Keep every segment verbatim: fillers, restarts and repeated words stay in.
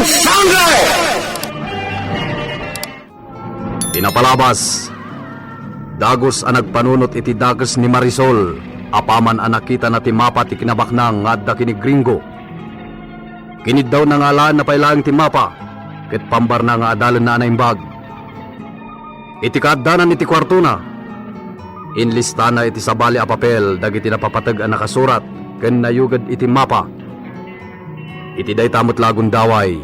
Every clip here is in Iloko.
Sangre! Ti napalabas, dagus a nagpanunot iti dakes ni Marisol apaman a nakitana ti mapa ti kinabaknang nga adda ken ni Gringo. Kiniddawna nga alaenna pay laeng ti mapa ket pambarna nga adalenna a naimbag. Iti kaaddanan iti kuartona, inlistana iti sabali a papel dagiti napapateg a nakasurat ken nayuged iti mapa. Iti dayta met la a gundaway,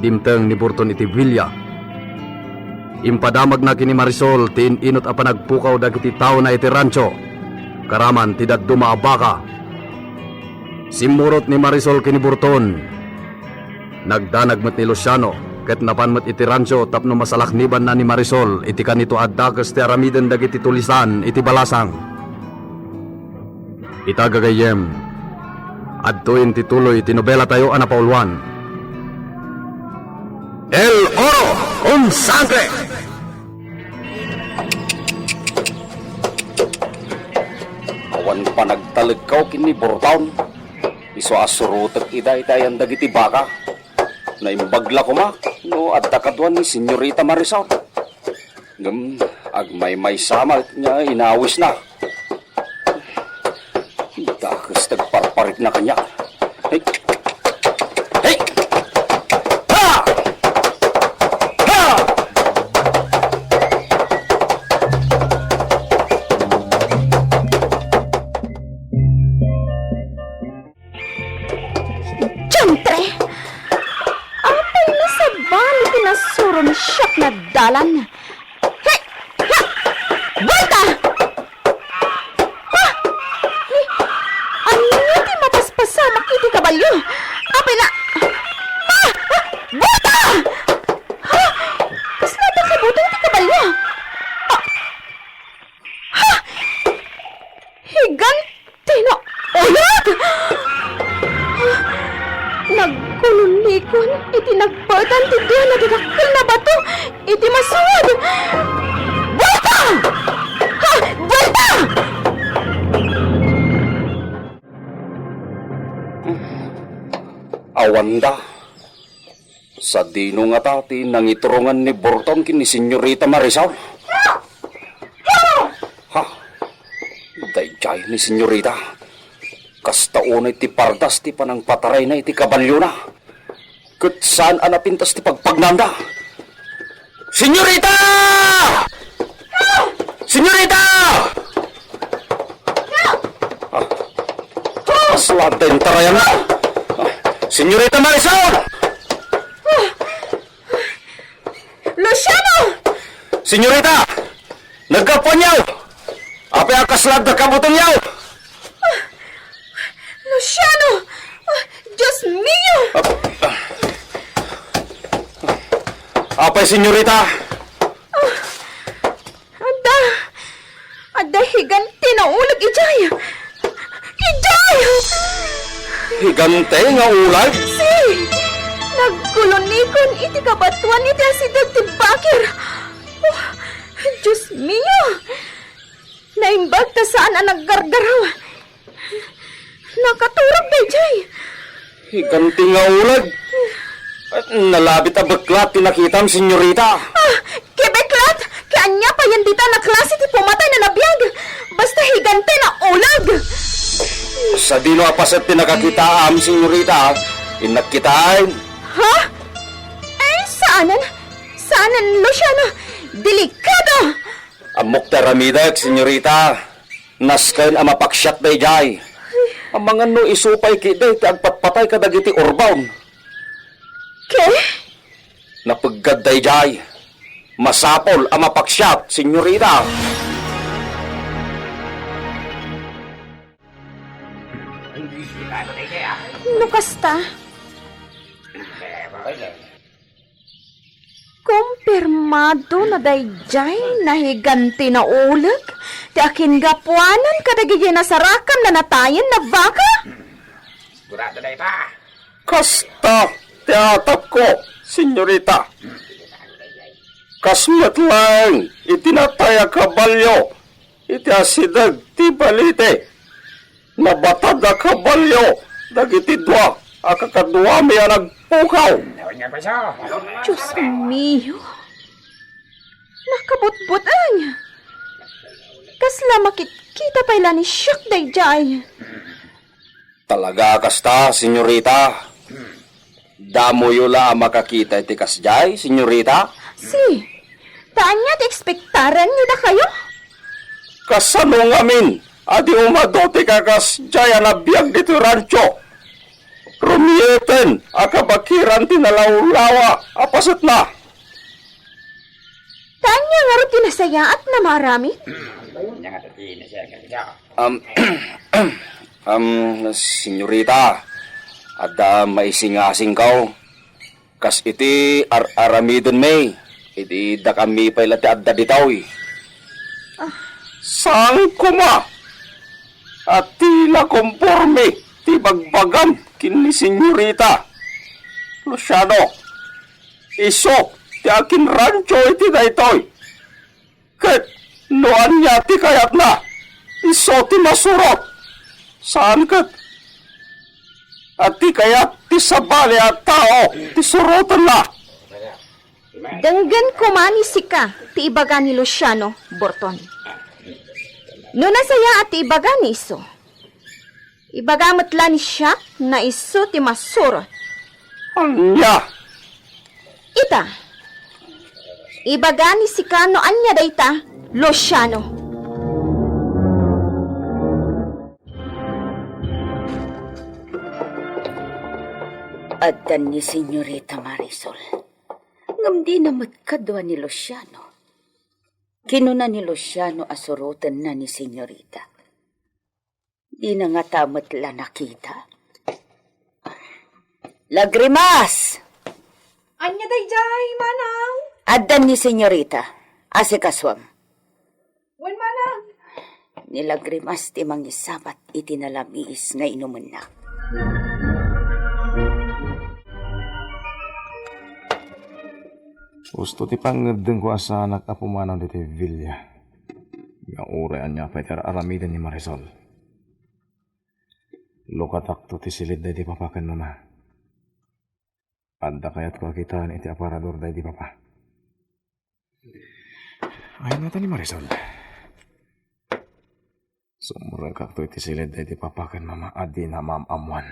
dimteng ni Burton iti builia. Impadamagna ken ni Marisol ti in-inut a panagpukaw dagiti taona iti rancho, karaman ti dadduma a baka. Simmurot ni Marisol ken ni Burton. Nagdanag met ni Luciano, ket napan met iti rancho tapno masalaknibanna ni Marisol iti kanito a dakes ti aramiden dagiti tulisan iti balasang. Ita, gagayyem, adtoyen ti tuloy ti nobelatayo a napauluan, El Oro con Sangre. Awan panagtalekkaw ken ni Burton. Isu a surotek ida iti ayan dagiti baka. Naimbag la koma no adda kadua ni Senyorita Marisol. Ngem agmaymaysa met nga inawisna. Dakes ti agparparikna kaniak. Hey! Hey! Ha! Ha! Diantre! Apay nasabali ti nasuron siak nga dalan? Hey! Ha! Buelta! Ha! Ni-, ania ti mapaspasamak iti kabalio? Apay na-, ha! Ha! Buelta! Ha! Kasla adda kabutong ti kabalio? Ha! Ha! Higante nga ulag! Nagkulunikon iti nagpaetan ti dua nga dadakkel nga bato iti masuod. Buelta! Ha! Buelta! Awanda. Sadino ngata ti nangiturongan ni Burton ken ni Senyorita Marisol? Ha? Daydiay ni Senyorita. Kasta unay ti pardas ti panangpatarayna iti kabaliona. Ket saan a napintas ti pagpagnanda. Senyorita! Senyorita! Ah, kasla adda intarayanna. Ah, Senyorita Marisol! Luciano! Senyorita! Naggapuanyo! Apay a kasla adda kabutongyo? Luciano! Ah, Dios mio! Ap-, ah. Apay, senyorita? Ah, adda, adda higante nga ulag idiay. Idiay! Higante nga ulag? Si, nagkulunikon iti kabatoan iti asideg ti bakir. Oh, Dios mio! Naimbag ta saan a naggargaraw. Nakaturog daydiay. Higante nga ulag. Nalabit a beklat ti nakitam, senyorita. Ah, ket beklat? Ket ania payen dita a klase ti pumatay a nabiag? Basta higante nga ulag. Sadino a paset ti nakakitaam, senyorita? Innak kitaen. Ha? Ay, saanen. Saanen, Luciano. Delikado. Ammok ti aramidek, senyorita. Nasken a mapaksiat daydiay. Amangan no isu pay ketdi ti agpatpatay kadagiti urbon. Ke? Napeggad daydiay. Masapul a mapaksiat, senyorita. No kasta, kumpirmado na daydiay nga higante nga uleg ti akinggapuanan kadagiti nasarakam a natayen a baka? Sigurado dayta. Kasta ti atapko, senyorita. Kas met laeng iti natay a kabalio iti asideg ti balite. Nabatad a kabalio dagiti dua a kakaduami a nagpukaw. Dios mio! Nakabutbuteng! Kasla makitkita pay la ni siak daydiay. Talaga a kasta, senyorita? Damoyo la a makakita iti kasdiay, senyorita? Si, ta ania ti ekspektaranyo dakayo? Kasano ngamin a di umadu ti kakasdiay a nabiag ditoy rancho? Rumieten a kabakiran ti nalawlawa a pasetna. Ta ania ngarud ti nasayaatna maaramid? Um, um, senyorita, adda maisingasingkaw. Kas iti ar-aramidenmi, iti dakami pay la ti adda ditoy. Ah. Saan koma a ti la komporme ti bagbagam ken ni senyorita Luciano. Isu ti akinrancho iti daytoy. Ket no ania ti kayatna, isu ti masurot. Saan ket a ti kayat ti sabali a tao ti surotenna. Denggen koma ni sika ti ibaga ni Luciano, Burton. No nasayaat ti ibaga ni isu, ibaga met la ni siak no isu ti masurot. Ania? Ita, ibaga ni sika no ania dayta, Luciano. Addan ni Senyorita Marisol. Ngem dina met kadua ni Luciano. Kinuna ni Luciano a surotenna ni Senyorita. Dina ngata met la nakita. Lagrimas! Ania daydiay, manang? Addan ni senyorita. Asikasuam. Wen, manang. Ni Lagrimas ti mangisabat iti nalamiis nga inumenna. Usto ti pangngeddengko a saanak a pumanaw ditoy villa. Nga uray ania pay ti ar-aramiden ni Marisol. Lukatakto ti silid daydi papa ken mama. Adda kayatko a kitaen iti aparador daydi papa. Ayan ngata ni Marisol. Sumrekakto iti silid daydi papa ken mama a dina maam-ammoan.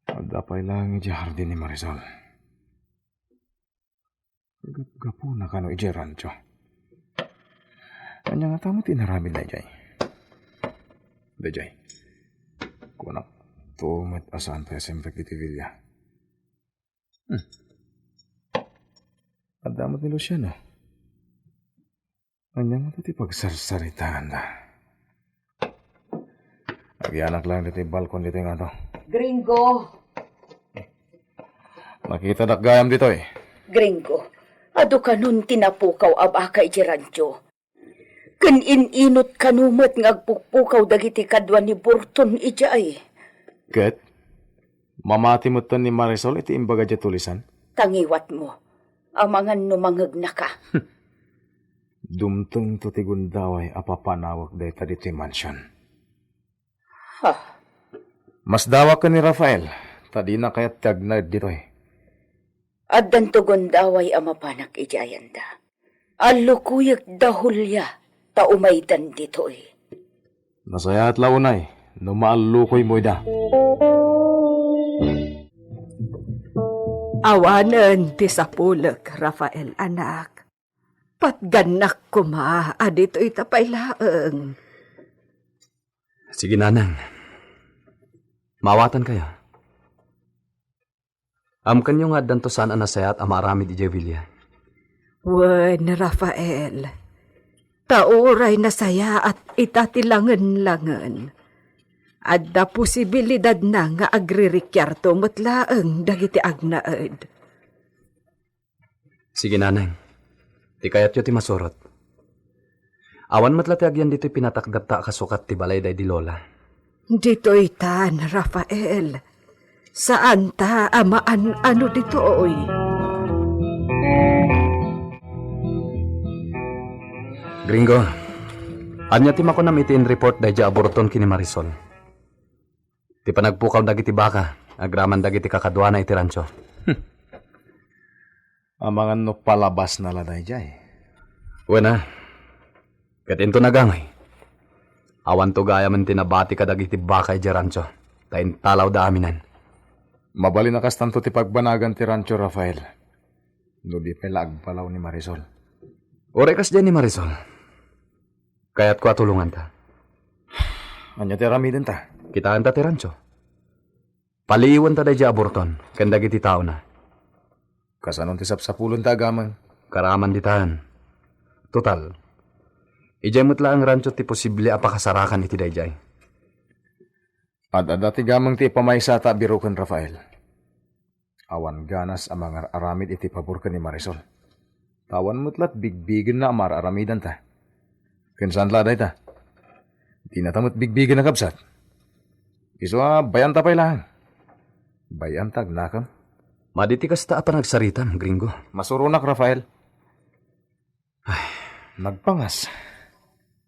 Adda pay laeng idiay hardin ni Marisol. Gapgapuna kano idiay rancho. Ania ngata met ti inaramidna idiay? Daydiay. Kunak to met a saan pay a simrek iti villa. Hmm. Adda met ni Luciano. Ania ngata ti pagsarsaritaanda? Agyanak laeng ditoy balkon ditoy ngato. Gringo! Nakitadak gayam ditoy. Gringo, adu kanon ti napukaw a baka idiay rancho. Ken in-inot kano met nga agpukpukaw dagiti kadua ni Burton idiay. Ket mamati metten ni Marisol iti imbaga diay tulisan? Ta ngiwatmo, amangan no mangegnaka. Dumtengto ti gundaway a papanawek dayta ditoy mansion. Ha? Masdawak ken ni Rafael, ta dina kayat ti agnaed ditoy. Addanto gundaway a mapanak idiay ayanda. Allukuyek da Julia, ta umaydan ditoy. Nasayaat la unay no maallukoymo ida. Awanen ti sapulek, Rafael, anak. Patgannak koma a ditoy ta pay laeng. Sige, nanang. Maawatankayo. Ammoyo nga addanto saan a nasayaat a maaramid idiay villa. Wen, Rafael. Ta uray nasayaat ita ti langen-langen, adda posibilidadna nga agririkiarto met laeng dagiti agnaed. Sige, nanang. Ti kayatyo ti masurot. Awan met la ti agyan ditoy pinatakderta a kasukat ti balay daydi lola. Ditoytan, Rafael. Saanta a maan-ano ditoy. Gringo, ania ti makunam iti in-report daydiay a Burton ken ni Marisol? Ti panagpukaw dagiti baka, agraman dagiti kakaduana iti rancho. Amangan no palabasna la daydiay. Wen a, ket inton agangay, awanto gayamen ti nabati kadagiti baka idiay rancho, ta intalawda aminen. Mabalin a kastanto ti pagbanagan ti rancho, Rafael, no di pay la agbalaw ni Marisol. Uray kasdiay ni Marisol, kayatko a tulonganta. Ania ti aramidenta? Kitaenta ti rancho. Paliiwenta daydiay a burton ken dagiti taona. Kasano ti sapsapulenta a gameng? Karaman ditaen. Total, idiay met laeng rancho ti posible a pakasarakan iti daydiay. Ad-adda ti gameng ti ipamaysata a biroken, Rafael. Awan ganas a mangar-aramid iti pabor ken ni Marisol. Ta awan met la't bigbigenna a maar-aramidanta. Ken saan la a dayta, dinata met bigbigen a kabsat. Isu a, bay-anta pay laeng. Bay-anta agnakem. Madi ti kasta a panagsaritam, Gringo. Masuronak, Rafael. Ay, nagpangas.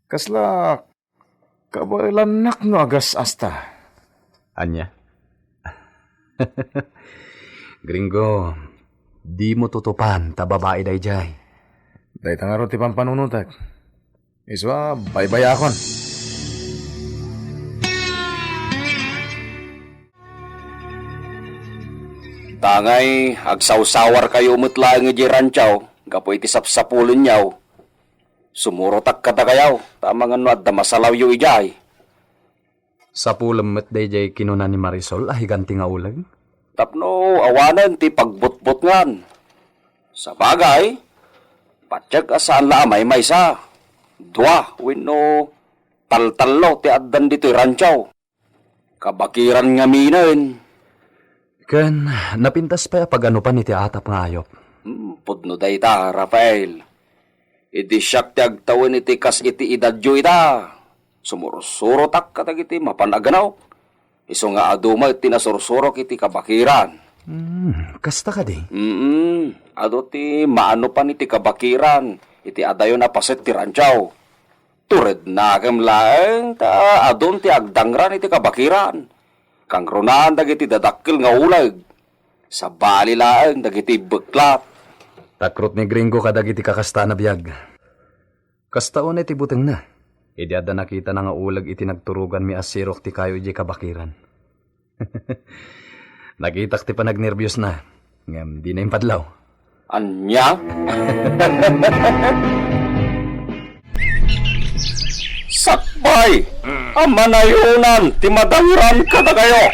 Kasla kabaelannak no agas-asta. Ania? Gringo, dimo tutupan ta babai daydiay. Dayta ngarud ti pampanunotek. Isu a, baybayakon. Tangay, agsawsawarkayo met laeng idiay rancho gapu iti sapsapulenyo. Sumurotak kadakayo, ta amangan no adda masalawyo idiay. Sapulem met daydiay kinuna ni Marisol a higanti nga uleg? Tapno awanen ti pagbutbutngan. Sabagay, patiek a saan la a maymaysa, dua wenno taltallo ti addan ditoy rancho. Kabakiran ngaminen. Ken napintas pay a paganupan iti atap nga ayup. Hmm, pudno dayta, Rafael. Idi siak ti agtawen iti kas iti edadyo ita, sumursurotak kadagiti mapan a ganup. Isu nga adu met ti nasursurok iti kabakiran. Hmm, kasta kadi? Mm, adu ti maanupan iti kabakiran iti adayon a paset ti rancho. Turednakem laeng ta adun ti agdangran iti kabakiran. Kangrunaan dagiti dadakkel nga uleg. Sabali laeng dagiti beklat. Takrot ni Gringo kadagiti kakastana biag. Kasta unay ti butengna. Idi adda nakitana nga uleg iti nagturoganmi a sirok ti kayo idiay kabakiran. Nakitak ti panagnerbiosna, ngem dina impadlaw. Ania? Sakbay a manayonan ti madangran kadakayo.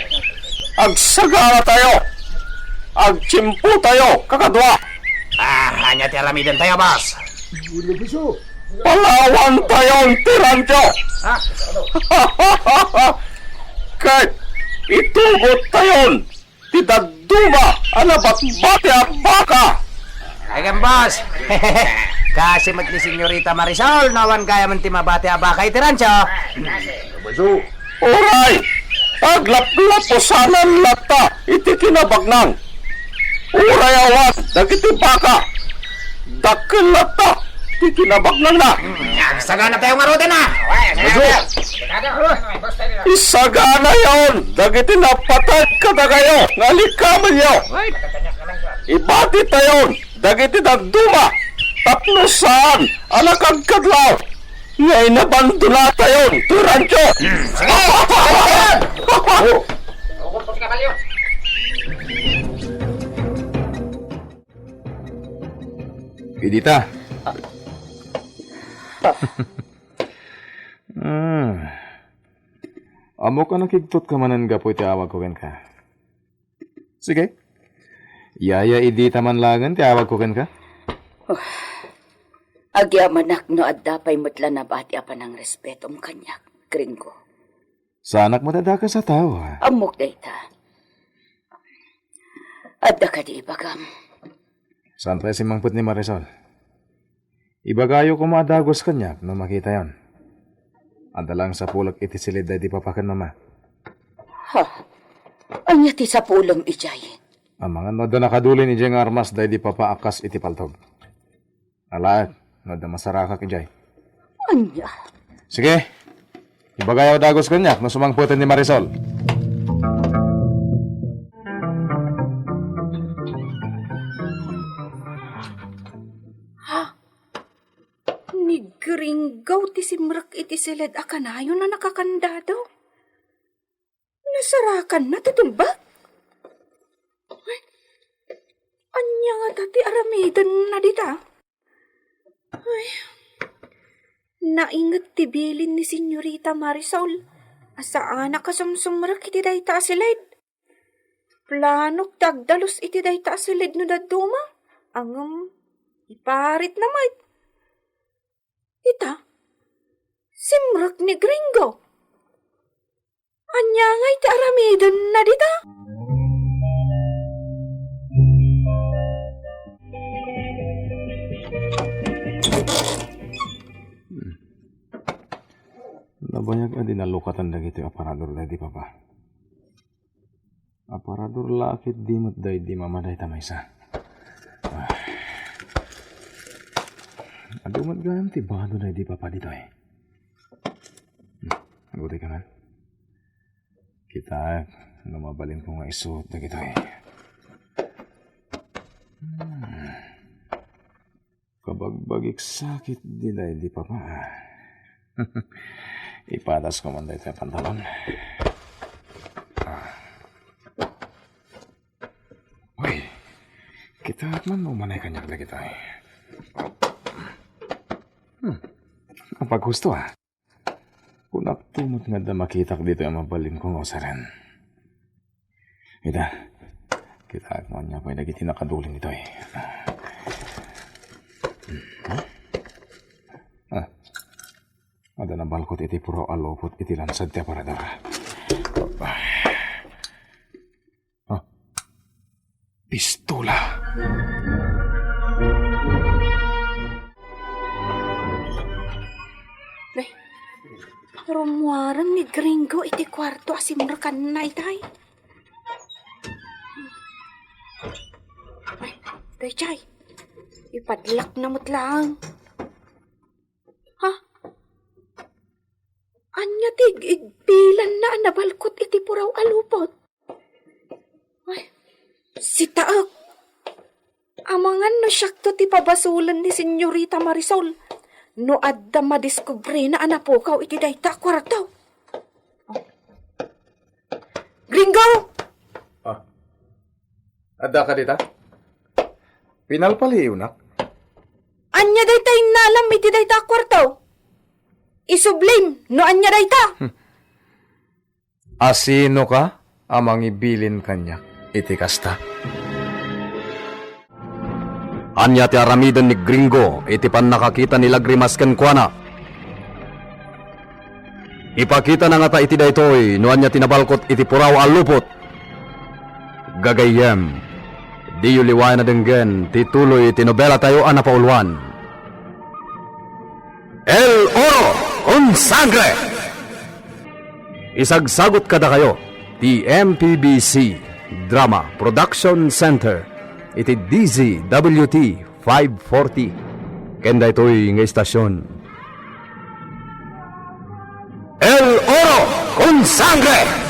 Agsaganatayo. Agtiempotayo, kakadua. Ah, ania ti aramidentayo, boss? Palawantayon ti rancho. Ah. Ket itugottayon ti dadduma a nabatbati a baka. Ay, boss. Kasi met ni Senyorita Marisol, no awan gayamen ti mabati a baka iti rancho. Uray, aglaplapusanan latta iti kinabagnang. Uray awan dagiti baka, dakkel latta ti kinabagnangna. Agsagana tayo ngaruden, a. Masu. Isaganayon dagiti napateg kadakayo nga likamenyo. Ibati tayon dagiti dadduma tapno saan a nakadkadlaw nga inabandonatayon ti rancho. Idi ta. Hmm. Ammok a nakigtotka manen gapu iti awagko kenka. Sige. Yaya, idi ta man laengen ti awagko kenka. Agyamanak no adda pay met la nabati a panangrespetom kaniak, Gringo. Saanak met a dakes a tao, a. Ammok dayta. Adda kadi ibagam? Saan pay a simmangpet ni Marisol? Ibagayo koma a dagus kaniak no makitayon. Adda laeng sapulek iti silid daydi papa ken mama. Ha? Ania ti sapulem idiay? Amangan no adda nakadulin idiay nga armas daydi papa a kas iti paltog. Alaek no adda masarakak idiay. Ania? Sige. Ibagayo a dagus kaniak no sumangpeten ni Marisol. Simrek iti siled a kanayon a nakakandado. Nasarakanna ti tumbak. Ay, ania ngata ti aramidenna dita? Ay, nainget ti bilin ni Senyorita Marisol a saanak a sumsumrek iti dayta a siled. Planok ti agdalus iti dayta a siled no dadduma, ngem iparitna met. Ita, simrek ni Gringo. Ania ngay ti aramidenna dita? Hmm. Nabayag a di nalukatan dagitoy aparador daydi papa. Aparador la ket di met daydi mama dayta maysa. Ah. Adu met gayam ti bado daydi papa ditoy. Hmm, agudi ka man. Kitaek no mabalinko nga isuot dagitoy. Hmm. Kabagbagik sakit di daydi papa. Ipadasko man daytoy a pantalon. Ah. Uy, kitaek man no umanay kaniak dagitoy. Hmm. Ang paghusto, ah. Kunakto met nga adda makitak ditoy a mabalinko nga usaren. Ita, kitaek man nga pay dagiti nakadulin ditoy. Ah, adda nabalkot iti puraw a lupot iti lansad ti aparador. Ah, pistola. Nay, rummuareng ni Gringo iti kuarto a simrekanna itay. Ay, daydiay, ipadlakna met laeng. Ha? Ania ti ig-, igbilanna a nabalkot iti puraw a lupot? Ay, sitaek. Amangan no siakto ti pabasolen ni Senyorita Marisol no adda madiskubrina a napukaw iti dayta a kuarto. Gringo! Ah. Adda ka dita? Pinalpaliiwnak? Ania dayta innalam iti dayta a kuarto? Isublim no ania dayta? Hmm. Asino ka a mangibilin kaniak iti kasta? Ania ti aramiden ni Gringo iti pannakakita ni Lagrimas kenkuana? Ipakitana ngata iti daytoy no ania ti nabalkot iti puraw a lupot. Gagayyem, diyo liwayan a denggen ti tuloy ti nobelatayo a napauluan. El Oro con Sangre! Isagsagut kadakayo ti M P B C Drama Production Center iti D Z W T five forty. Ken daytoy nga istasion, El Oro con Sangre!